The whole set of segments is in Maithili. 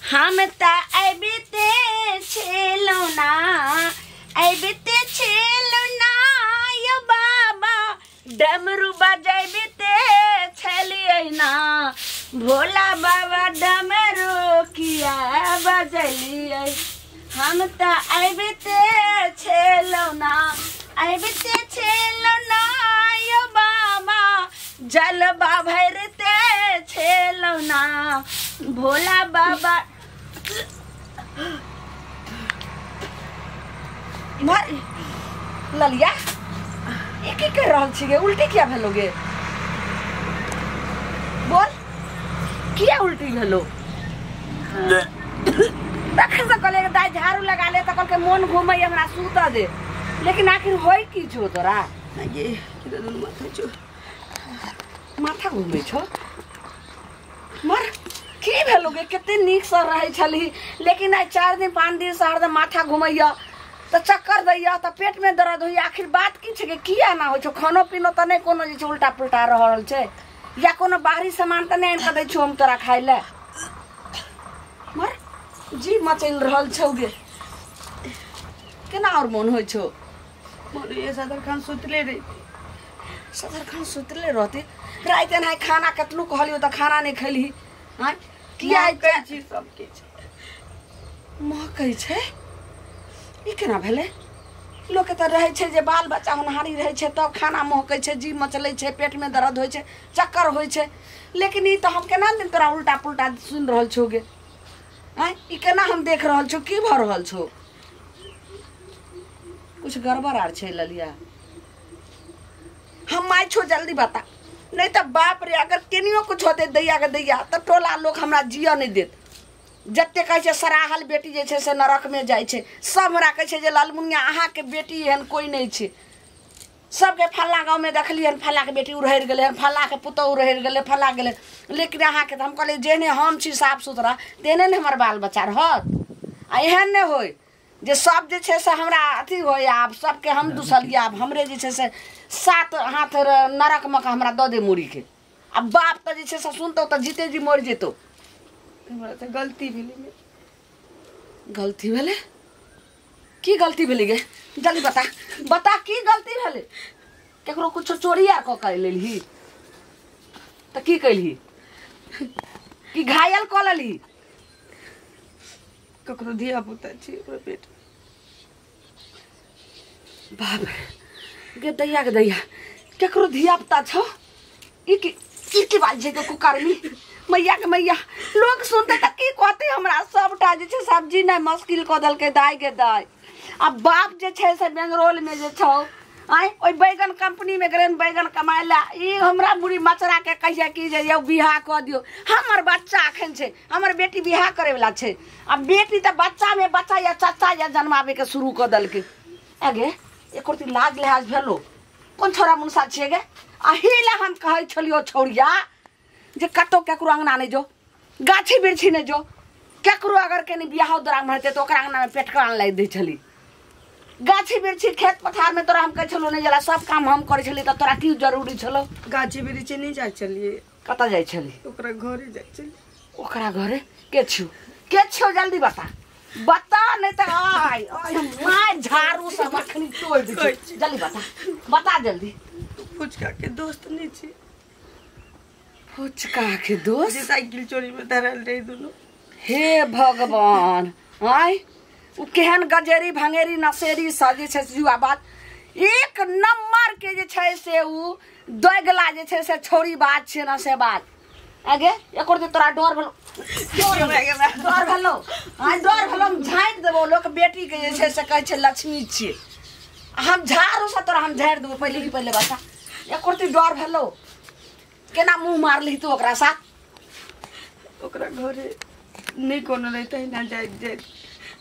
हम तऽ अबिते छलहुँ ना, अबिते छलहुँ ना यौ बाबा, डमरू बजबिते छलियै ना, भोला बाबा डमरू किया बजलियै। हम तऽ अबिते छलहुँ ना, अबिते छलहुँ ना यौ बाबा, जलवा भरिते छलहुँ ना, भोला बाबा। इम्हर ललिया, ई की कर रहल छी गे? उल्टी किया भेलो गे? बोल, किया उल्टी भेलो? तखन से कहलियै दाइ झाड़ू लगा ले, तऽ कहलकै मोन घूमै हमरा सुतऽ दे, लेकिन आखिर होय की छौ तोरा? गे माथा छौ, माथा घूमै छौ? मर की भेलो गे? कते नीकसँ रहै छलही, लेकिन आइ 4 दिन 5 दिन से हरदम माथा घुमैया, तऽ चक्कर दैया, तऽ पेटमे दर्द होइया। आखिर बात की छै गे? किया एना होइ छौ? खानो पीनो तऽ नहि कोनो जे छै उल्टा पुल्टा रहल छै, या कोनो बाहरी सामान तऽ नहि आनि कऽ दै छौ हम तोरा खाइ लए? मर जी मचलि रहल छौ गे, केना आओर मोन होइ छौ? मोन होइए सदर खान सुतले रही। सदर खान सुतले रहती? राति एनाहि खाना कतनो कहलियौ तऽ खाना नहि खेलही। आँय किया? महकै छी सब किछु महकै छै? ई केना भेलै? लोकके तऽ रहै छै जे बाल बच्चा होनहारी रहै छै तब खाना महकै छै, जी मचलै छै, पेटमे दर्द होइ छै, चक्कर होइ छै, लेकिन ई तऽ हम केना दिन तोरा उल्टा पुल्टा सुनि रहल छौ गे? आँय ई केना हम देख रहल छौ? की भऽ रहल छौ? कुछ गड़बड़ आर छै ललिया? हम माय छौ, जल्दी बता, नहीं तऽ बाप रे अगर केनियो कुछ होतै दैया के दैया तऽ टोला लोक हमरा जियऽ नहि देत। जते कहै छै सराहल बेटी जे छै से नरकमे जाइ छै, सब हमरा कहै छै जे लालमुनिया अहाँके बेटी एहन कोइ नहि छै। सबके फल्लाँ गाँवमे देखलियै हन फल्लाँके बेटी उड़हरि गेलै हन, फल्लाँके पुतोहु उड़हरि गेलै, फल्लाँ गेलै, लेकिन अहाँके तऽ हम कहलियै जेहने हम छी साफ सुथरा तेहने ने हमर बाल बच्चा रहत। आ एहन नहि होइ जे सब जे छै से हमरा अथी होइ, आब सबके हम दुसलियै, आब हमरे जे छै से 7 हाथ नरकमे के हमरा दऽ दे मुड़ीके। आ बाप तऽ जे छै से सुनतौ तऽ जीते जी मरि जेतौ। हमरा तऽ गलती भेलै। गलती भेलै? की गलती भेलै गे? जल्दी बता, बता की गलती भेलै? केकरो कुछो चोरी आर कऽ के लेलही तऽ की कैलही? की घायल कऽ लेलही? ककरो धिया पुता छी ओकरा पेट। बाप रे गे दैया के दैया, केकरो धिया पुता छौ? ई की बात छै के कुकर्मी? मैया के मैया, लोक सुनते तऽ की कहते हमरा? सबटा जे छै सब्जी नहि मुश्किल कऽ देलकै दाइ के दाइ। आ बाप जे छै से बेंगरोलमे जे छौ, आँय ओहि बैगन कंपनीमे गेलै बैगन कमाइ लए, ई हमरा बुढ़ी मचरा के कहिया कि जे यौ बियाह कऽ दियौ, हमर बच्चा एखन छै, हमर बेटी बियाह करैवला छै। आ बेटी तऽ बच्चामे बच्चा या चचा या जन्माबैके शुरू कऽ देलकै। आगे एको रत्ती लाज लिहाज भेलो? कोन छोड़ा मुनसा छियै गे? अही लए हम कहै छलियौ छौड़िया जे कतहु केकरो अङ्गना नहि जो, गाछी वृक्षी नहि जो, केकरो अगर कनि बियाहो दौरान हेतै तऽ ओकरा अङ्गनामे पेटकान लागि दै छली। गाछी वृक्षी खेत पथारमे तोरा हम कहै छलहुँ नहि जला, सब काम हम करै छलियै, तऽ तोरा की जरूरी छलौ? गाछी वृक्षी नहि जाइ छलियै। कतऽ जाइ छली? ओकरा घरे जाइ छलियै। ओकरा घरे? के छियौ, के छियौ? जल्दी बता, बता नहीं तऽ आइ आइ हम मारि झाड़ू सब अखनी तोड़ि दै छी। जल्दी बता, बता जल्दी। फुचका के दोस्त नहीं छी। फुचका के दोस्त? जे साइकिल चोरी में धरल रही दुनू। हे भगवान, आय उ केहन गजेरी भंगेरी नशेरी स जे छै जुआ बात एक नंबर के जे छै से उ दोगला जे छै से छौड़ी बात छै न से बात। आगे एकर जे तोरा डर भेलो, डर भेलो, आय डर भेलो, हम झाँटि देबो। लोक बेटी के जे छै से कहै छै लक्ष्मी छियै, हम झाड़ू से तोरा हम झाड़ि देबो। पहिले ही पहिले बता, एकर ते डर भेलो? केना मुँह मारलही तू ओकरा साथ? ओकरा घरे नहि कोनो रहे तहिना जाइत जाइत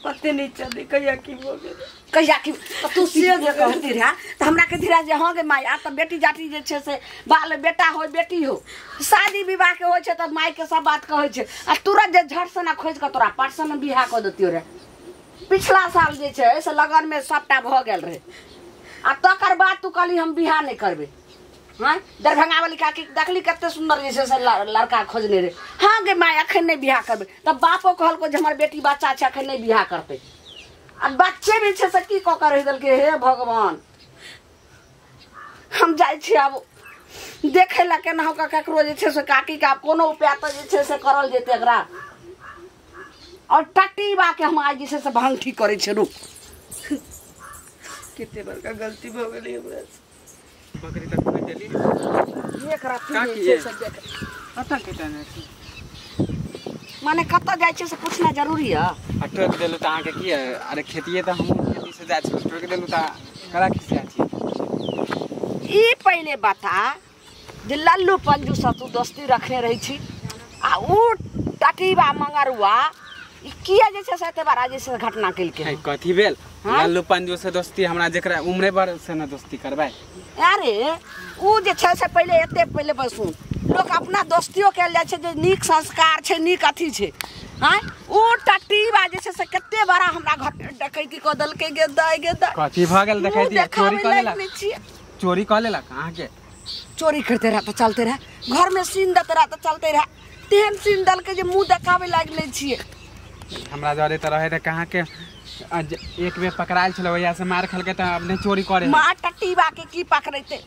पते नहि चलै कहिया की भऽ गेल। कहिया की? तऽ तू से जे कहती रहे तऽ हमरा कहती रहे जे हँ गे माय, आब तऽ बेटी जाटी जे छै से बाल बेटा हो बेटी हो शादी विवाह के होइ छै तऽ मायके सब बात कहै छै, आ तुरंत जे झट सना खोजि कऽ तोरा परसन बियाह कऽ देतियो रहे। पिछला साल जे छै से लगनमे सबटा भऽ गेल रहै, आ तकर बाद तू कहली हम बियाह नहि करबै। हाँ दरभंगा वाली काकी देखली कते सुंदर जे छै से लड़का खोजने रहे। हाँ गे my अखन नहीं बियाह करबै। तब बापो कहलको जे हमर बेटी बच्चा छै अखन नहीं बियाह करतै। आ बच्चे भी छै से की कऽ के रहि देलकै। हे भगवान हम जाइ छी आब देखै लए केना कऽ ककरो जे छै से काकी के आब कोनो उपाय तऽ जे छै से करल जेतै एकरा। और टटीबा के हम आइ जे छै से भांग ठीक करै छियै। रुक कते बड़का गलती भऽ गेलै हमरा से। बकरी तक खोज देली एक राति जे छै से देख कतऽ के जाने छी माने कतऽ जाइ छै से पूछना जरूरी है। आ टोक देलु त अहाँ के की है? अरे खेतिए त हम खेती से जाइ छी, टोक देलु त करा खिसिया छी। ई पहिले बता जे लल्लू पंजू से तू दोस्ती रखने रही छी आ उ टटीबा मंगरुआ ई किया जे छै से एते बड़ा जे छै घटना केलकै। है कथी भेल? लल्लू पंजू से दोस्ती हमरा जेकरा उम्रे भर से न दोस्ती करबै। अरे उ जे छै से पहिले एते पहिले बसू लोक अपना दोस्तियो कयल जाइ छै जे नीक संस्कार छै नीक अथी छै। हाँ उ टटीबा जे छै से कते बड़ा हमरा घर डकैती कऽ देलकै। गे दाइ गे दाइ कथी भऽ गेल? डकैती चोरी कऽ लेलक, चोरी कऽ लेलक अहाँके। चोरी करते रह तऽ चलते रह, घर में सीन देते रह तऽ चलते रह, तेहन सीन देलकै जे मुँह देखाबै लागि नहि छियै। हमरा जरे तऽ रहे तऽ कहाँ के एक बेर पकड़ायल छलै ओहिया से मार खेलकै तऽ अब नहि चोरी करे। माँ टटीबा के की पकड़ैते?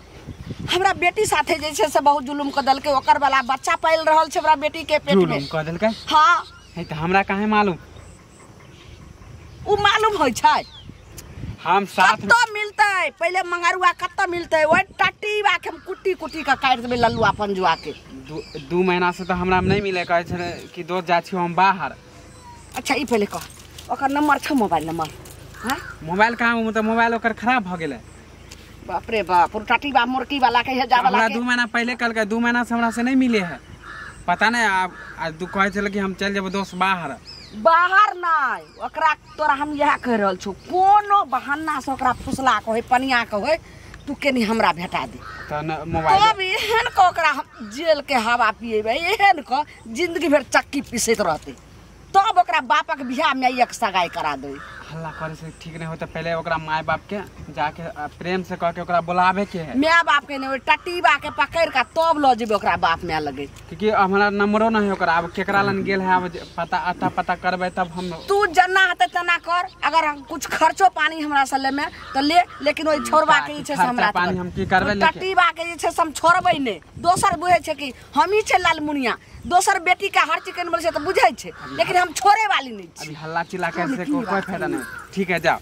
हमरा बेटी साथे जे छै से बहुत जुलुम कऽ देलकै। ओकर वाला बच्चा पालि रहल छै हमरा बेटी के पेट में। जुलुम कऽ देलकै? हाँ। है तऽ हमरा काहे मालूम? उ मालूम होइ छै। हम साथ कतऽ मिलतै पहिले मंगरुआ कतऽ मिलतै? ओहि टटीबा के हम कुट्टी कुट्टी के काटि देबै लल्लुआ पंजुआ के। दू महीना से तऽ हमरा नहीं मिले, कहै छलै कि दोस्त जाइ छियौ हम बाहर। अच्छा ई पहिले कह ओकर नंबर छौ मोबाइल नंबर? हाँ मोबाइल कहाँ? तऽ मोबाइल ओकर खराब भऽ गेलै। बाप रे बाप टटीबा मुर्की वाला के हे जा वाला हमरा 2 महीना पहिले कहलकै, 2 महीना से हमरा से नहीं मिले है। पता नहीं आब आ कहै छलै कि हम चलि जेबै दोस्त बाहर। बाहर नहीं ओकरा तोरा हम इएह कहि रहल छौ कोनो बहाना से ओकरा फुसला के होय पनिया के होय तू केनी हमरा भेटा दे। तऽ मोबाइल तब एहन कऽ ओकरा हम जेल के हवा पिएबै, एहन कऽ जिंदगी भरि चक्की पीसैत रहतै, तब ओकरा बापक बियाह में एक सगाई करा देबै। हल्ला करे से ठीक नहीं होता, पहले ओकरा my बाप के जाके प्रेम से कह के ओकरा बुलावे के है। My बाप के नहीं, टटीबा के पकड़ के तब ल जेबै ओकरा बाप my लगे। क्योंकि हमारा नंबरो नहीं है ओकरा, अब केकरा लन गेल है अब पता अता पता करबै तब हम। तू जना हेतै तना कर, अगर हम कुछ खर्चो पानी हमरा से लेमे तऽ ले, लेकिन ओहि छोड़बा के जे छै से हमरा पानी हम की करबै? टटीबा के जे छै से हम छोड़बै नहि। दोसर बुझै छै कि हमही छै लालमुनिया, दोसर बेटी के हर चिकन बोलै छै तऽ बुझै छै, लेकिन हम छोड़े वाली नहीं छी। अभी हल्ला चिल्ला के से कोई फायदा नहीं। ठीक है जाओ।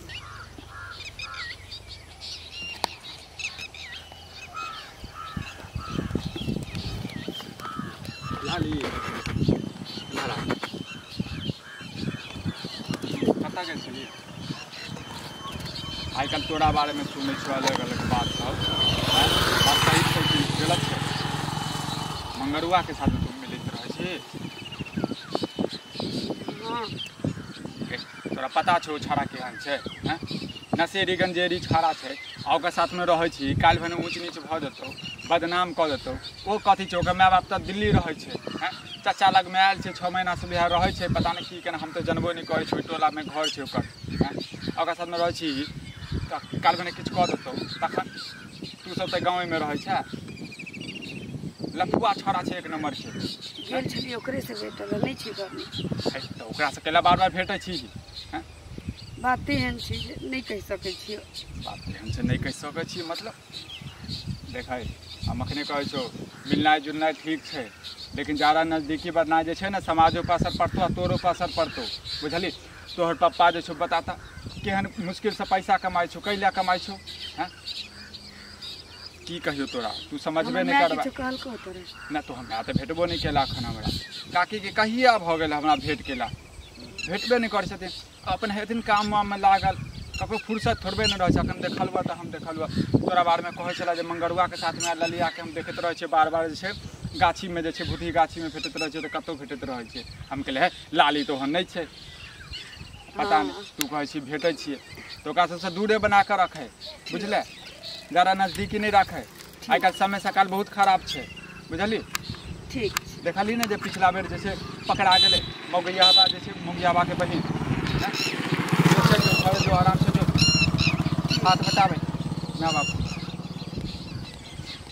लाली लाला कतऽ गेल छली? आइ काल्हि तोरा बारेमे सुनै छियौ अलग अलग बात सब। बात सही छै कि गलत छै? मंगरुआ के साथ तू मिलैत रहै छी? हाँ। तोरा पता छौ छाड़ा केहन छै? हैं नशेरी गंजेरी छाड़ा छै, आ ओकर साथमे रहै छी, काल्हि भने ऊँच नीच भऽ जेतौ, बदनाम कऽ देतौ। ओ कथी छै? ओकर माय बाप तऽ दिल्ली रहै छै। हैं चाचा लगमे आयल छै, 6 महीनासँ बिहार रहै छै, पता नहि की केना, हम तऽ जनबो नहि करै छी। ओहि टोलामे घर छै ओकर। हैं ओकर साथमे रहै छी तऽ काल्हि भने किछु कऽ देतौ, तखन तू सब तऽ गाँवेमे रहै छै। लफुआ छाड़ा छै एक नंबर के। गेल छलियै ओकरे से भेटल नहि छी घरमे। तऽ ओकरा से केला बार बार भेटै छी? हैं बात एहन छै जे नहि कहि सकै छियै। बात एहन छै नहि कहि सकै छियै मतलब? देखै हम अखने कहै छौ मिलनाइ जुलनाइ ठीक छै, लेकिन जादा नजदीकी बढ़नाइ जे छै ने समाजो पर असर पड़तौ आ तोरो पर असर पड़तौ, बुझली? तोहर पप्पा जे छौ बताता केहन मुश्किलसँ पैसा कमाइ छौ, कैला कमाइ छौ? हैं की कहियौ तोरा, तू समझबे नहि करबा। ना तो हमरा तऽ भेटबो नहि केला एखन। हमरा काकीके कहिया भऽ गेल हमरा भेट केला, भेटबे नहि करै छथिन। अपन हेथिन काम वाममे लागल, ककरो फुर्सत थोड़बे नहि रहै छै। अखन देखलुआ तऽ हम देखलुआ तोरा बारेमे कहै छलै जे मंगरुआके साथमे ललियाके हम देखैत रहै छियै बार बार, जे छै गाछीमे, जे छै भूतही गाछीमे भेटैत रहै छै, तऽ कतहु भेटैत रहै छै। हम कहलियै हे लाली तऽ ओहन नहि छै, पता नहि तू कहै छी भेटै छियै तऽ ओकरा सबसँ दूरे बना कऽ रखै, बुझलै? जादा नजदीकी नहि राखै। आइ काल्हि समय सकाल बहुत खराब छै, बुझली? ठीक। देखलही ने जे पिछला बेर जे छै पकड़ा गेलै मौगियाबा, जे छै मौगियाबाके बहिन। जो आराम से जो हाथ हटाबै माय बाप।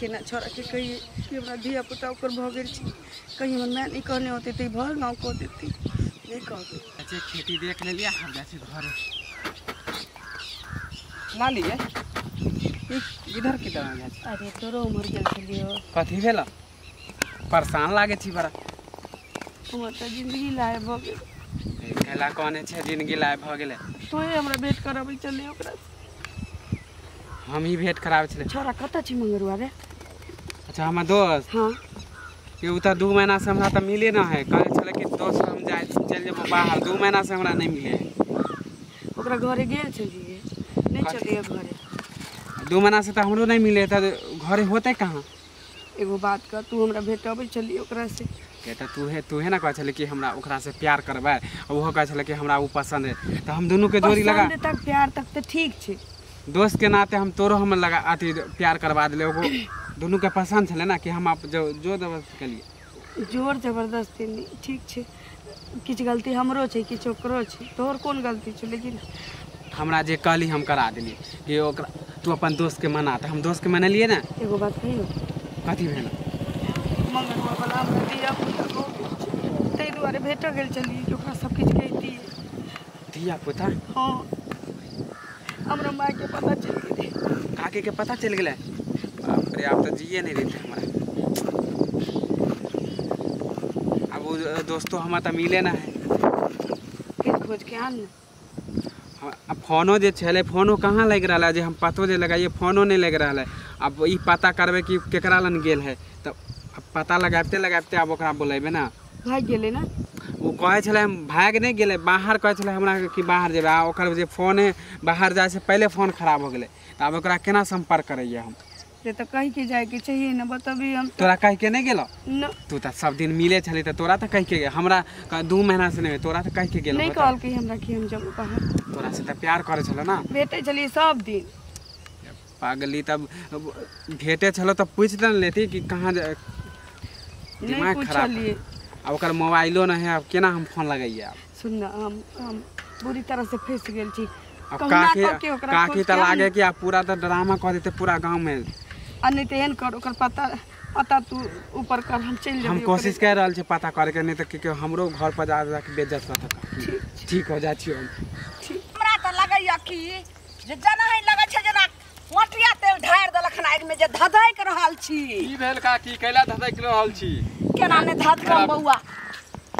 केना छोड़ा के कहिए कि हमरा धिया पुता ओकर भऽ गेल छै। कहीं हमर माय नहीं कहने होते तऽ भर गाँव कह देती। नहीं कहबै। अच्छा खेती देख लेलियै, हम जाइ छी घरे। लाली गे, इधर की तरह जाइ छी? अरे तोरो उम्र गेल छलियो। कथी भेल? परेशान लागै छी बड़ा। हमर तऽ जिंदगी लाए भऽ गेल। कैला कहने छै जिंदगी लाए भऽ गेलै? तोहे हमरा भेंट कराबै चलियै ओकरा। हम ही भेंट कराबै छलै। छोरा कतऽ छै मंगरुआ रे? अच्छा हमर दोस्त? हाँ। कि उ तऽ 2 महीना से हमरा तऽ मिले ना है। कहै छलै कि दोस्त हम जाइ चलि जेबो बाहर, 2 महीना से हमरा नहीं मिले है। ओकरा घरे गेल छलियै? नहीं चलियै घरे। 2 महीना से तऽ हमरो नहीं मिले, तऽ घरे होतै कहाँ? एगो बात कह, तू हमरा भेटबै छलियै ओकरा से? के तऽ तूहे ना कहै छलै कि हमरा ओकरा से प्यार करबै, आ ओहो कहै छलै कि हमरा ओ पसंद है, तऽ हम दुनू के जोड़ी लगा। पसंद तक प्यार तक तऽ ठीक छै। दोस्त के नाते हम तोरो हम लगा अथी प्यार करवा दिले। ओको दुनू के पसंद छलै ना कि हम आप जो जोर जबरदस्ती केलिए। जोर जबरदस्ती नहीं, ठीक छै। किछु गलती हमरो छै, किछु ओकरो छै। तोहर कोन गलती छै? लेकिन हमरा जे कहली हम करा देलियै कि ओकरा तू अपन दोस्त के मना, तऽ हम दोस्त के मनेलियै ना। एगो बात कहियौ? कथी भेल? मंगरुआ वाला हमरा धिया पुता भऽ गेल छै, ताहि दुआरे भेटऽ गेल छलियै कि ओकरा सब किछु कहितियै। धिया पुता? हाँ, हमरा मायके पता चलि गेलै। काकी के पता चलि गेलै? बाप रे, आब तऽ जिए नहीं देते हमरा। अब वो दोस्तों हमरा तऽ मिले ना है। फिर खोज के आन ना। अब फोनो जे छलै, फोनो कहाँ लागि रहल है जे हम पतो जे लगाइए, फोनो नहीं लागि रहल है। अब ई पता करबै कि केकरा लन गेल है, तऽ अब पता लगाबिते लगाबिते आब ओकरा बोलेबै ना। भागि गेलै ना? ओ कहै छलै हम भागि नहि गेलै, बाहर कहै छलै हमरा कि बाहर जेबै, आ ओकर जे फोन है बाहर जाइ से पहिले फोन खराब हो गेलै, तऽ आब ओकरा केना सम्पर्क करैए हम? से तऽ कहि के जाइके चाहिए ना, बतबी हम। तोरा कहि के नहि गेलौ? न। तू तऽ सब दिन मिले छली, तऽ तोरा तऽ कहि के हमरा 2 महीना से नहि, तोरा तऽ कहि के गेलौ। नहीं कहलकै हमरा कि हम जेबै बाहर। तोरा से तऽ प्यार करै छलौ ना? भेटै छलियै सब दिन। पागली, तब भेटै छलौ तऽ पूछि तऽ लेती कि कहाँ दिमाग खराब। आ ओकर मोबाइलो नहि है, अब केना हम फोन लगैए? आब सुन ना, हम बुरी तरह से फँसि गेल छी। अब काकी काकी तऽ लागे कि आब पूरा तऽ ड्रामा कऽ देतै पूरा गाँव में। आ नहीं तऽ एहन कर, ओकर पता पता तू ऊपर कर, हम चलि जेबै। हम कोशिश कर रहल छी पता करके, नहीं तऽ कि हमरो घर पर जा जाके बेइज्जत करत। ठीक हो जाइ छी हम। हमरा तऽ लगैया कि जे जेना ही लगै छै जेना मटिया तेल ढारि देलक हन आगि में, जे धधकि रहल छी। की भेल काकी, कैला धधकि रहल छी? केना नहि धधकम बौआ?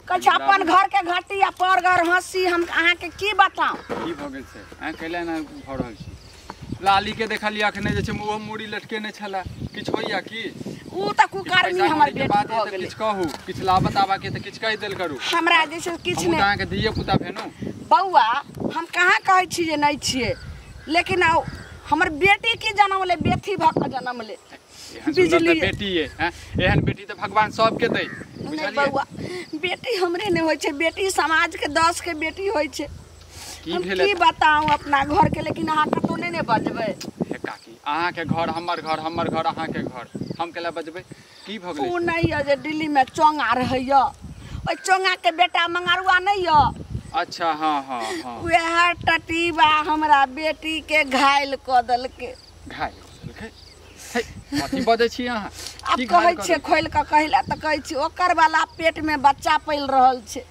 कहै छै अपन घर के घाटी आ पर घर हँसी। हम अहाँके की बताउ की भऽ गेल छै? अहाँ कैला एना भऽ रहल छी? लाली के देखलियै अखने जे छै मुँह मूड़ी लटकेने छलै, किछु होइया की? उ तऽ कुकर्मी हमर बेटी भऽ गेलै। किछु कहू, किछु लाबत आबा के तऽ किछु कहि देल करू। हमरा जे छै किछु नहि। अहाँके धिये पुता भेनु बौआ, हम कहाँ कहै छी जे नहि छियै, लेकिन हमर बेटी की जनम ले, बेथी भऽ कऽ जनम ले। बिजली बेटी है, एहन बेटी तऽ भगवान सबके दै। नहीं बौआ, बेटी हमरे नहि होइ छै, बेटी समाज के 10 के बेटी होइ छै। की भेलै की बताऊं अपना घर के, लेकिन अहाँ कतौ नहि ने बजबै। हे काकी, अहाँ के घर हमर घर, हमर घर अहाँ के घर, हम केला बजबै? की भऽ गेलै? ओ नहि यऽ जे दिल्ली में चोंगा रहैया, ओहि चोंगा के बेटा मंगरुआ नहीं यऽ। अच्छा हाँ हाँ हाँ, वएह टटीबा हमरा बेटी के घायल कऽ देलकै। घायल कऽ देलकै? कथी बजै छी अहाँ? आब कहै छियै खोलि कऽ कहै लए तऽ कहै छी ओकर वाला पेट में बच्चा पलि रहल छै।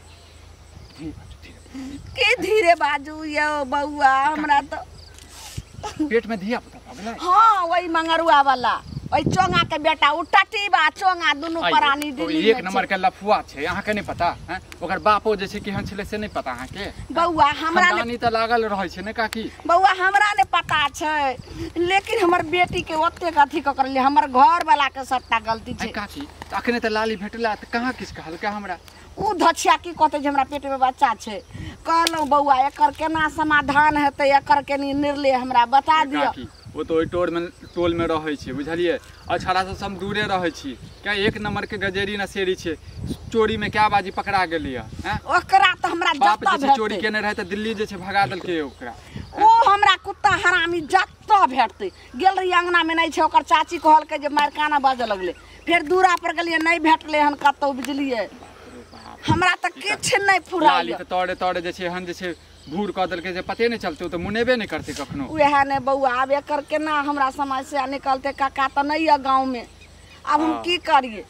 की धीरे बाजू यौ बौआ, हमरा तऽ पेट में धिया पुता भऽ गेलै। हाँ, वही मंगरुआ वाला, ओहि चोंगा के बेटा, उ टटीबा चोंगा दुनू प्राणी दिल्ली एक नंबर के लफुआ छै, अहाँ के नहीं पता हैं? ओकर बापो जे छै केहन छलै से नहीं पता अहाँ के? बौआ हमरा खानदानी तऽ लागल रहै छै ने काकी। बौआ हमरा नहि पता छै, लेकिन हमर बेटी के ओतेक अथी कऽ करलियै, हमर घर वाला के सबटा गलती छै। काकी अखने तऽ लाली भेटला तऽ कहाँ किछु कहलकै हमरा? उ धछिया की कहतै जे हमरा पेट में बच्चा छै। कहलहुँ बौआ एकर केना समाधान हेतै, एकर केनी निर्णय हमरा बता दिअ। ओ तऽ ओहि टोल में रहै छै बुझलियै, अछड़ा से हम दूरे रहै छी। क्या एक नंबर के गजेरी नशेरी छै, चोरी में क्या बाजी पकड़ा गेली है। ओकरा तऽ हमरा बाप जे छै चोरी केने रहै तऽ दिल्ली जे छै भगा देलकै ओकरा। ओ हमरा कुत्ता हरामी जतऽ भेटतै। गेल रही अंगना में नहि छै, ओकर चाची कहलकै जे मारकाना बाजऽ लगलै, फेर दूरा पर गेलियै नहि भेटलै हन कतौ बुझलियै। हमरा तऽ किछु नहि फुरायल। लाली तऽ तोड़े तोड़े जे छै हन जे छै भूर कऽ देलकै जे पते नहि चलतै, ओ तऽ मुनेबे नहि करतै कखनो। उएह ने बौआ, आब एकर केना हमरा समस्या निकलतै? काका तऽ नहि यऽ गाँवमे, आब हम की करियै?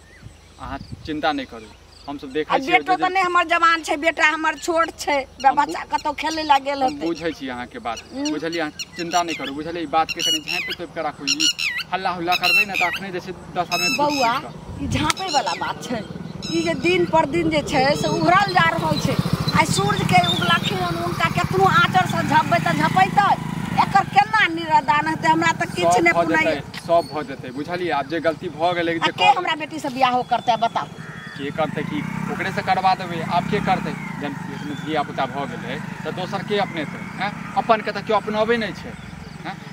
अहाँ चिन्ता नहि करू, हमसब देखै छियै। बेटो तऽ नहि हमर जवान छै, बेटा हमर छोट छै, बच्चा कतौ खेलै लए गेल हेतै। बुझै छी अहाँके बात, बुझलियै? अहाँ चिन्ता नहि करू, बुझलियै? ई बातके कनि झाँपि तोपि कऽ राखू, ई हल्ला हुल्ला करबै ने तऽ अखने जे छै 10 आदमी। बौआ ई झाँपै वाला बात छै, ई जे दिन पर दिन जे छै से उघरल जा रहल छै। आइ सूर्य के उगलखिन, हुनका केतनो आँचर से झपबै तऽ झपेतै, एकर केना निदान हेतै? हमरा तऽ किछु नहि पुनाइए। सब भऽ जेतै, बुझलियै? आब जे गलती भऽ गेलै, जे के हमरा बेटी से बियाहो करतै बताउ? के करतै? की ओकरे से करवा देबै? आब के करतै? जब धिया पुता भऽ गेलै तऽ दोसर के अपनेतै? हैं, अपन के तऽ केओ अपनबै नहि छै।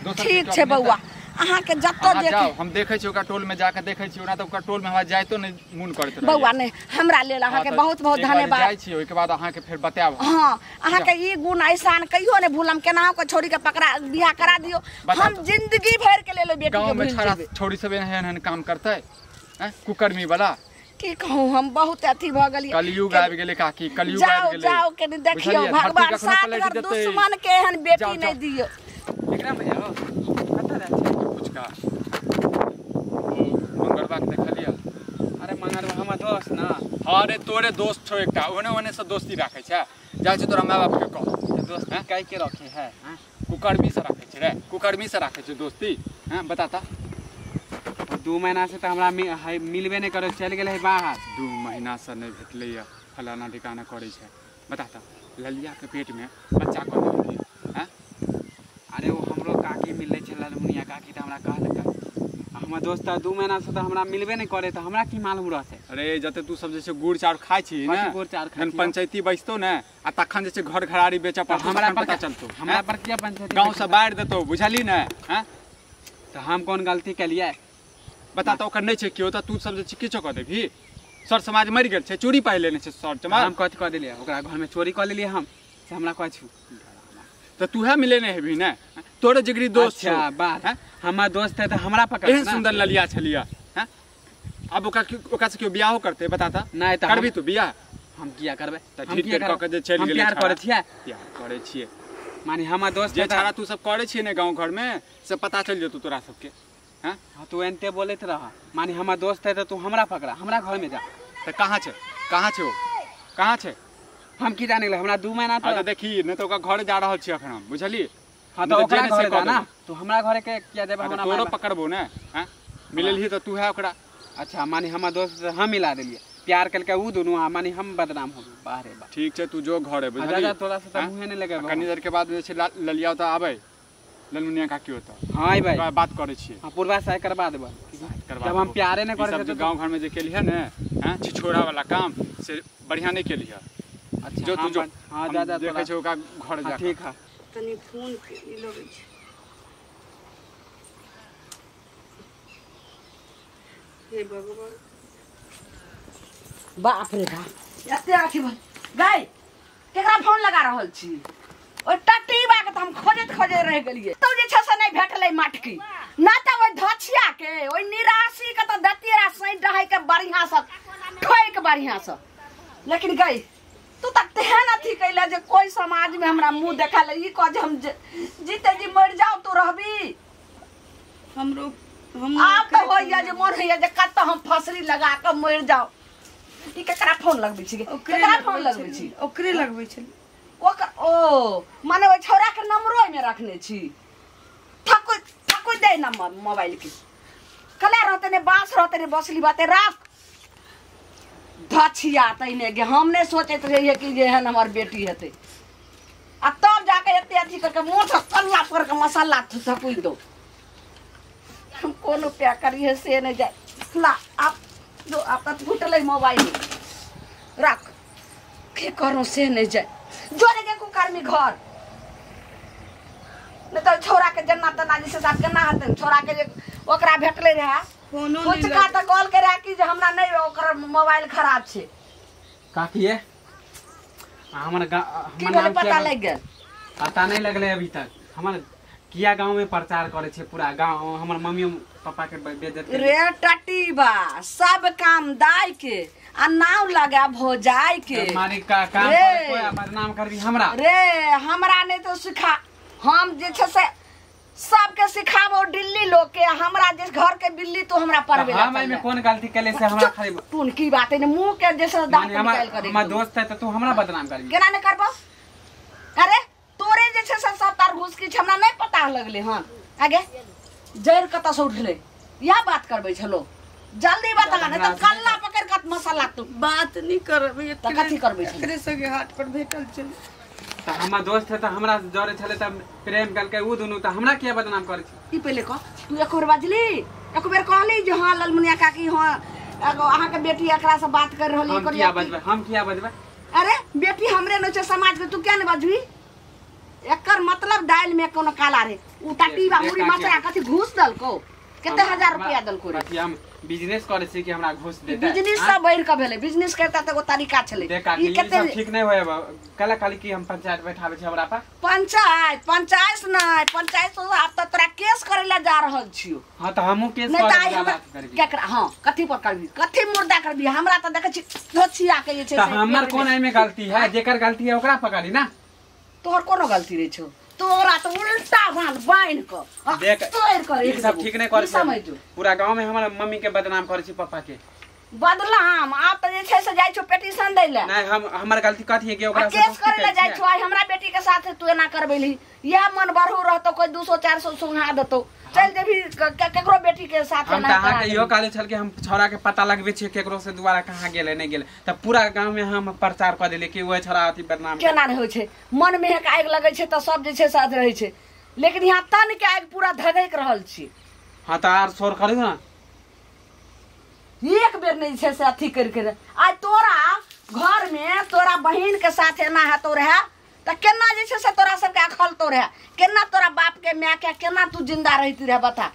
दोसर ठीक छै बौआ, अहाँके जतऽ जे जाउ, हम देखै छी ओकरा टोल में जाके देखै छी, ओना तऽ ओकरा टोल में हमरा जाइतो नहि मोन करैत रहै। बौआ नहि, हमरा लेल अहाँके बहुत बहुत धन्यवाद। जाइ छी, ओहिके बाद अहाँके फेर बतायब। हाँ, अहाँके ई गुण एहसान कहियो नहि भूलम। केनाहु के छोड़ी के पकड़ा बियाह करा दियौ, हम जिंदगी भरि के लेल बेटी के भूलि जेबै। छोड़ी सब एहन एहन काम करतै, हैं, कुकर्मी वाला। की कहूँ, हम बहुत अथी भऽ गेलियै। कलयुग आबि गेलै काकी, कलयुग आबि गेलै। जाउ कनि देखियौ, भगवान सात घर दुश्मन के एहन बेटी नहि दियौ। एकरा में जाओ, कतऽ जाइ छै? पुचका ओ मंगरबा के देखलियै? अरे मंगरबा हमर दोस्त ना। हाँ रे, तोरे दोस्त छौ एकटा, ओने ओने से दोस्ती राखै छै। जाइ छै तोरा माय बाप के कह। दोस्त काहे के रखे है? कुकर्मी से राखै छै रे, कुकर्मी से राखै छै दोस्ती। हैं, बताता 2 महीना से तऽ हमरा मिलबे नहि करै, चलि गेलै बाहर। 2 महीना से नहि भेटलैए, फलाना ठिकाना करै छै। बताता ललिया के पेट में बच्चा कऽ देलकै। हैं, अरे ओ हमरो काकी मिललै छै, ललमुनिया काकी, तऽ हमरा कहलकै। हमर दोस्त तऽ 2 महीना से तऽ हमरा मिलबे नहि करै, तऽ हमरा की मालूम रहतै? अरे जते तू सब जे छै गुड़ चाउर खाइ छी ने, गुड़ चाउर खाइ छी, पंचायती बैसतौ ने, आ तखन जे छै घर घरारी बेचऽ पड़तौ, हमरा पता चलतौ। हमरा पर किया पंचायती? गाँव से बाहर देतौ, बुझली ने? हैं, तऽ हम कोन गलती केलियै बता? तऽ ओकर नहि छै केओ, तऽ तू सब जे छै किछो कऽ देबही? सर समाज मरि गेल छै, चोरी पाइ लेने छै सर समाज। हम कथी कऽ देलियै? ओकरा घरमे चोरी कऽ लेलियै हम, से हमरा कहै छु? तऽ तूहे मिले नहि हेबही ने, तोरे जिगरी दोस्त छौ। बात हमर दोस्त है तऽ हमरा पकड़। एहन सुन्दर ललिया छलियै, हैं, आब ओकरा ओकरा से केओ बियाहो करतै बताता? नहि तऽ करबी तू बियाह? हम किया करबै? तऽ ठीक कऽ के जे चलि गेलै। प्यार करै छियै, प्यार करै छियै माने हमर दोस्त जे छाड़ा तू सब करै छियै ने गाँव घरमे, से पता चलि जेतौ तोरा सबके। हाँ, तू एनते बोलैत रह, माने हमर दोस्त है तऽ तू हमरा पकड़ा, हमरा घरमे जा। तऽ कहाँ छै, कहाँ छै ओ, कहाँ छै? हम की जाने गेलै, हमरा 2 महीना तऽ देखी नहि तऽ ओकरा घरे जा रहल छी अखन हम, बुझलियै? हाँ तऽ ओकरा घरे जा ना, तू हमरा घरे के किया जेबै? हमरा तोरो पकड़बो ने। हैं, मिललही तऽ तू है ओकरा। अच्छा माने हमर दोस्त हम मिला देलियै, प्यार केलकै उ दुनू, आ माने हम बदनाम हो गेल। बाहरे बा, ठीक छै, तू जो घरे, बुझलियै? तोरा से तऽ मुँहे नहि लगेबो। कनी देर के बाद जे छै ललिया ओतऽ आबै, ललमुनिया काकी ओतऽ। हाँ भाई, बात करै छियै। हाँ, पूर्वा से करवा देबै। जब हम प्यारे नहि करै सब गाँव घरमे जे केलियै ने, हैं, छिछोड़ा वाला काम से बढ़िया नहि केलियै। अच्छा जो तू जो। हाँ जा जा, देखै छै ओकरा घर जा। ठीक है, तनी फोन के ई लगै छै। हे भगवान, बाप रे बाप, एते अथी भऽ गई। केकरा फोन लगा रहल छी? ओहि टटीबा के तऽ हम खोजैत खोजैत रहि गेलियै, तब जे छै से नहि भेटलै मटकी। ना तऽ ओहि धछिया के, ओहि निराशी के तऽ दैतियै रह सैंत रहै के बढ़िया से ठोकि बढ़िया से। लेकिन गई तू तऽ तेहन अथी कैले जे कोई समाज में हमरा मुँह देखा ले, ई कह जे हम जीते जी मरि जाउ तू रहबी। हमरो हम आब तऽ होइया जे मन होइया जे कतऽ हम फसरी लगा कऽ मरि जाउ। ई केकरा फोन लगबै छी? केकरा फोन लगबै छी? ओकरे लगबै छली। ओकर ओ माने ओहि छौड़ा के नंबरो ओहिमे रखने छी। थकुइ थकुइ दे ना मोबाइल के, कला रहते ने बाँस रहते ने बसली बाते राख धछिया तैने गे। हम नहि सोचैत रहियै कि जे एहन हमर बेटी हेतै, आ तब जाके एते अथी करके मुँह कल्ला पर के मसाला थकुइ दो। हम कोन उपाय करियै से नहि जाय। ला आप जो आप तऽ फुटलै मोबाइल, राख, की करू से नहि जाय। जोरे गे कुकर्मी घर, नहि तऽ छौड़ा के जेना तेना जे छै से आब केना हेतै? छौड़ा के जे ओकरा भेटलै रहए पुचका तऽ कहलकै रहए कि जे हमरा नहि, ओकर मोबाइल खराब छै। काकी ये हमर की भेलै पता लागि गेल? पता नहि लगलै अभी तक। हमर किया गांव में प्रचार करे छे पूरा गांव हमर मम्मी पापा के बेइज्जत रे टटीबा सब काम दाय के आ नाव लगा भोजाय के माने का काम करे कोई बदनाम करबी हमरा रे हमरा नहीं तो सिखा हम जे छै से सबके सिखाबो दिल्ली लोग के हमरा जे घर के बिल्ली तो हमरा परबे हम एमे कोन गलती केले से हमरा खाली तू की बात है मुंह के जैसे दांत निकाल कर हमर दोस्त है त तू हमरा बदनाम करबी केना नहीं करबो अरे तोरे जे छै से सब तार घुस की हमरा नहीं पता लगले हां आगे जड़ कत से उठले या बात करबै छलो जल्दी बता नहीं त कल्ला पकड़ के मसाला तू बात नहीं करबै त कथि करबै छलो एकरे संगे हाथ पर भेटल छल त हमर दोस्त है त हमरा जरे छले त प्रेम करके उ दुनु त हमरा किया बदनाम करै छी ई पहिले कह तू एक बेर बाजली एक बेर कहली जे हां ललमुनिया काकी हां एगो अहाँ के बेटी एकरा से बात कर रहली हम किया बजबै हम किया बजबै अरे बेटी हमरे न छै समाज के तू किया नहीं बजबी एकर मतलब दाल में कोनो काला रे उ टटीबा मुरी मसरा कथि घूस दलको कते हजार रुपया दलको रे हम बिजनेस करे छी कि हमरा घूस देता बिजनेस सब बढ़ के भेलै बिजनेस करता त एगो तरीका छलै ई कते ठीक नहीं होय कला खाली कि हम पंचायत बैठाबै छी हमरा पर पंचायत पंचायत नहीं पंचायत से आब त तोरा केस करे ला जा रहल छियो हां त हमहु केस करबै केकरा हां कथि पर करबी कथि मुर्दा करबी हमरा त देखै छी धोछिया के जे छै त हमर कोन एमे गलती है जेकर गलती है ओकरा पकड़ी ना तोहर कोनो गलती नहीं छौ तोरा त उल्टा बांध बांध क देख तोड़ कर ई सब ठीक नहीं करे छी पूरा गांव में हमर मम्मी के बदनाम करे छी पापा के बदनाम आब त जे छै से जाय छौ पिटीशन दै ले नहीं हम हमर गलती कथि है कि ओकरा से केस करे ले जाय छौ आई हमरा बेटी के साथ तू एना करबेली या मन बढ़ू रहतो कोई 200 400 सुंघा देतो चल जेबी केकरो बेटी के साथ एना हम त इहो कहले छल कि हम छौरा के पता लगबे छी केकरो से दोबारा कहां गेले नहीं गेले त पूरा गांव में हम प्रचार क देले कि ओए छौरा अथि बदनाम केना नहीं होय छै मन में एक आगि लगै छै त सब जे छै साथ रहै छै लेकिन यहाँ तन के आगि पूरा धधक रहल छी हां त आर शोर करी ना एक बेर नहीं छै से अथी कर के आइ तोरा घर में तोरा बहिन के साथ एना हेतो रहे त केना जे छै से तोरा सबके अखलतो रहे केना तोरा बाप के माय के केना तू जिंदा रहती रहे बता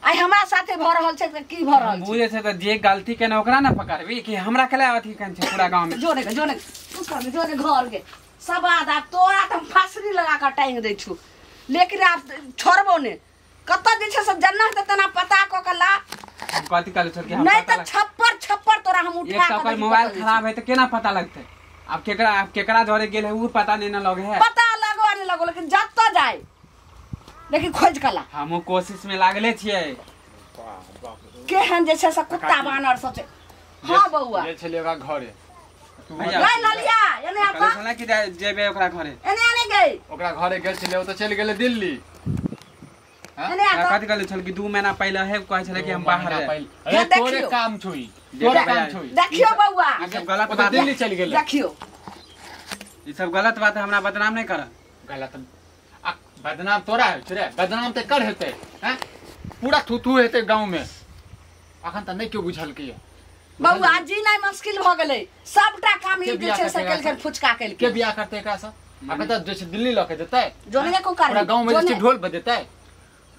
आइ हमरा साथे भ रहल छै त की भ रहल छै बुझे छै त जे गलती केने ओकरा ना पकड़बी कि हमरा केला अथी कन छै पूरा गांव में जोने जोने तू कर जोने घर के सब आदा तोरा त हम फांसरी लगा के टांग दै छु लेकिन आब छोड़बो ने कत जे छै से जन्ना त तना पता क के ला कथि कहले छल कि हम नहीं त छप्पर छप्पर तोरा हम उठा के ओकर मोबाइल खराब है त केना पता लगतै अब केकरा जरे गेल है उ पता नहीं ना लगे है पता लगो नहीं लगो लेकिन जत जाए लेकिन खोज कला हम कोशिश में लागले छियै केहन जे छै से कुत्ता बानर सब छै हां बौआ गेल छलियै ओकरा घरे तू गई ललिया एने आ कहले छलै कि जेबे ओकरा घरे एने आने गई ओकरा घरे गेल छलियै ओ त चलि गेलै दिल्ली एने आ कथि कहले छल कि 2 महीना पहिले है कहै छलै कि हम बाहर है अरे तोरे काम छुई तोरे काम छुई देखियो बौआ ई सब गलत बात दिल्ली चलि गेलै देखियो ई सब गलत बात है हमरा बदनाम नहीं कर गलत आ बदनाम तोरा है रे बदनाम ते कर हेतै हैं पूरा थूथू हेतै गांव में अखन त नहीं क्यों बुझल के बौआ जी नहीं मुश्किल भ गेलै सबटा काम ई जे छै से केल के फुचका केल के बियाह करतै एकरा से अखन त जे छै दिल्ली ल के जेतै जोने को कर पूरा गांव में जे छै ढोल बजेतै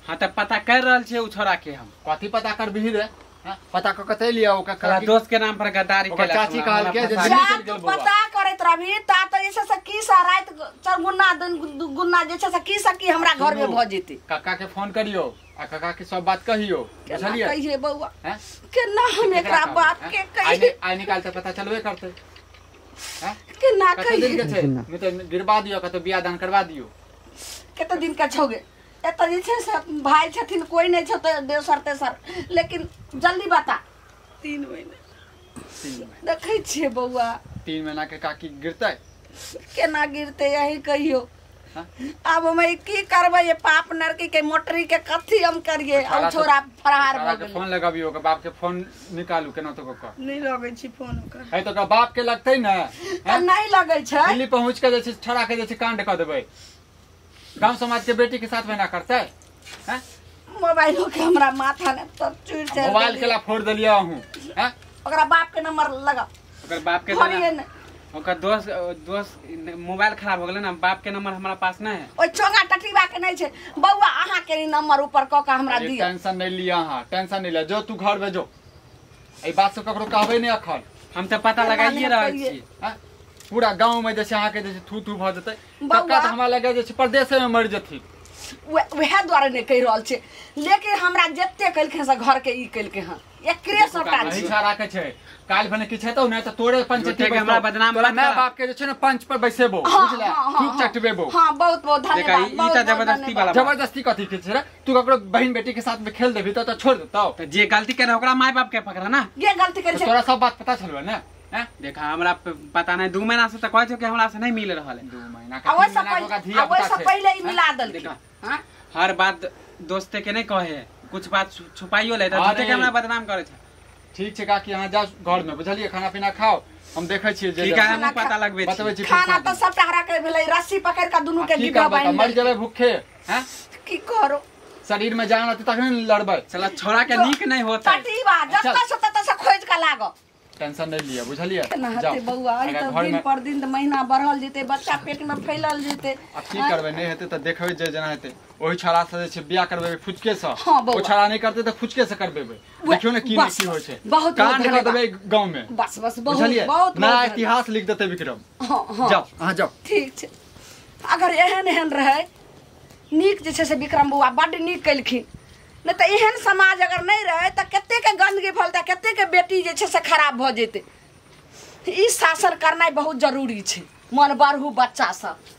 हां त पता कर रहल छै उ छोरा के हम कथि पता करबिही रे पता क कतै लिया ओकर दोस्त के नाम पर गद्दारी केला चाची कहल के जे दिल्ली चल गेल बौआ पता करैत रहबी ता त जे छै से की सा रात चार गुना दिन गुना जे छै से की सा की हमरा घर में भ जेतै काका के फोन करियो आ काका के सब बात कहियो बुझलियै कहिए बौआ हैं केना हम एकरा बाप के कहिए आइ निकाल त पता चलबे करतै हैं केना कते दिन कहिए के छै नहीं त गिरबा दियो कतौ बियाह दान करवा दियो कते दिन का छौगे एतऽ जे छै से भाई छथिन कोई नहीं छै तऽ दोसर तेसर लेकिन जल्दी बता 3 महीना देखै छियै बौआ 3 महीना के काकी गिरतै केना गिरतै यही कहियो आब हम की करबै ये पाप नरकी के मोटरी के कथी हम करिए और छोरा फरार भ गेलै फोन लगाबियो ओकर बाप के फोन निकालू केना तो कऽ नहीं लगै छी फोन ओकर है त ओकर बाप के लगतै ने त नहीं लगै छै दिल्ली पहुंच के जे छै छोरा के जे छै कांड क देबै गांव समाज के बेटी के साथ में ना करतै हैं मोबाइलो के हमरा माथा ने सब चूर छै मोबाइल के ला फोड़ देलियै अहूं हैं ओकरा बाप के नंबर लगा ओकर बाप के ओकर दोस्त दोस्त मोबाइल खराब हो गेलै ना बाप के नंबर हमरा पास नहीं है ओइ चोंगा टटीबा के नहीं छै बौआ अहाँ के नंबर ऊपर क के हमरा दिया टेंशन नहीं लिया अहाँ टेंशन नहीं लिया जो तू घर में जो एई बात से ककरो कहबै नहीं अखन हम त पता लगाइए रहल छी हैं पूरा गांव में जैसे अहाँ के जैसे थू थू भ जेतै कक्का त हमरा लगे जे परदेसे में मर जथिन। वएह दुआरे नहि कहि रहल छै। लेकिन हमरा जते केलखिन से घर के ई केलकै हँ, एकरे सबटा छै राखै छै। काल्हि भने किछु हेतौ नहि तऽ तोरे पंचायती हमरा बदनाम तोरा माय बाप के जे छै ने पंच पर बैसेबो, बुझला, थूक चटबेबो। हां बहुत बहुत धन्यवाद। ई त जबरदस्ती वाला जबरदस्ती कथी के छै रे? तू ककरो बहन बेटी के साथ में खेल देबी त छोड़ देतौ? त जे गलती करे ओकरा माय बाप के पकड़ा ना, जे गलती करे छै। तोरा सब बात पता छलौ ने? हैं देखा हमरा पता नहीं, 2 महीना से त कहै छौ कि हमरा से नहीं मिल रहल है। 2 महीना के ओइ से पहिले ई मिला देलखिन। हां हर बात दोस्ते के नहीं कहे, कुछ बात छुपाइयो ले त झूठे के हमरा बदनाम करे छै। ठीक छै काकी, अहाँ जाउ घर में, बुझलियै? खाना पीना खाओ, हम देखै छियै जे ठीक है, हम पता लगबै छी। बतबै छी खाना त सबटा हरा के भेलै, रस्सी पकड़ के दुनू के गिबा बांध मर जेबै भूखे। हैं की करो, शरीर में जान रहतै तखने न लड़बै। चला छोड़ा के नीक नहीं होतै। पटीबा जतऽ से ततऽ से खोज के लागो, टेंशन नहीं लिअ, बुझलियै? जाउ बौआ, ई त दिन पर दिन महीना बढ़ल जेतै, बच्चा पेट में फैलल जेतै। अब की करबै, नहीं हेतै त देखबै जे जेना हेतै। ओहि छड़ा से जे छै बियाह करबेबै फुचके से, ओ छड़ा नहीं करतै त फुचके से करबेबै। देखियौ ने की की होइ छै, बहुत कांड कर देबै गांव में। बस बस बहुत बहुत नया इतिहास लिख देतै विक्रम। हां जाउ अहाँ जाउ। ठीक छै, अगर एहन एहन रहै नीक जे छै से विक्रम बौआ बड्ड नीक केलखिन, नहीं तऽ एहन समाज अगर नहीं रहे तऽ कते के गंदगी फैलतै, कते के बेटी जे छै से खराब भऽ जेतै। ई शासन करनाइ बहुत जरूरी छै, मन बढ़ू बच्चा सब।